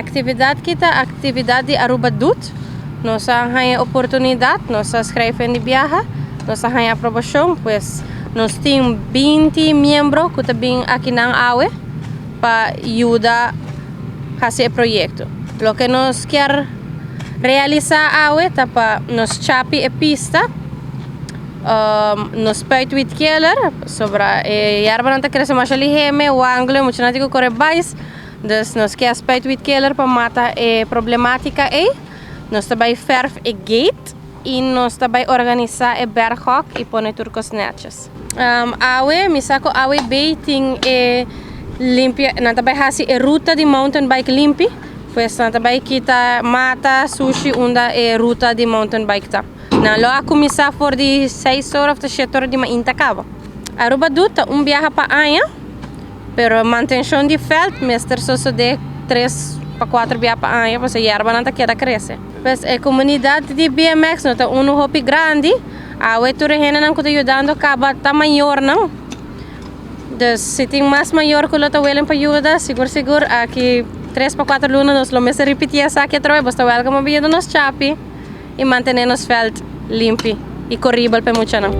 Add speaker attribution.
Speaker 1: Actividad aki ta actividad di Aruba Doet. Nos a haya oportunidad, nos a schrijf in di biaha, nos a haya aprobacion, pues nos tin 20 miembro cu ta bin aki nan awe pa yuda haci e proyecto. Loke nos kier realisa awe ta pa nos chapi e pista, nos spuit weedkiller, sobra e yerbanan ta crece masha liheme, wanglo, muchanan tin cu core bais, dus nos kier spuit weedkiller pa mata e problematica ey. Nos ta bay verf e gate y nos ta bay organisa e berghok y pone tur cos netjes. Awe, mi sa cu awe bay tin e limpia, nan ta bay haci e ruta di mountain bike limpi, pues nan ta bay kita mata, sushi unda e ruta di mountain bike ta. Nan lo a cuminsa for di 6 or of ta 7 or di mainta caba. Aruba Doet ta un biaha pa aña, pero mantencion di veld mester sosode 3 pa 4 biaha pa aña, pasobra yerbanan ta keda crece. Pues e comunidad di BMX no ta uno hopi grandi, awe tur e hendenan cu ta yudando caba ta mayornan. Dus si tin mas mayor cu lo ta willing pa yuda, sigur sigur aki 3 pa 4 luna nos lo mester ripiti esaki atrobe, boso ta welcome pa yuda nos chapi y mantene nos veld limpi y coribel pa muchanan.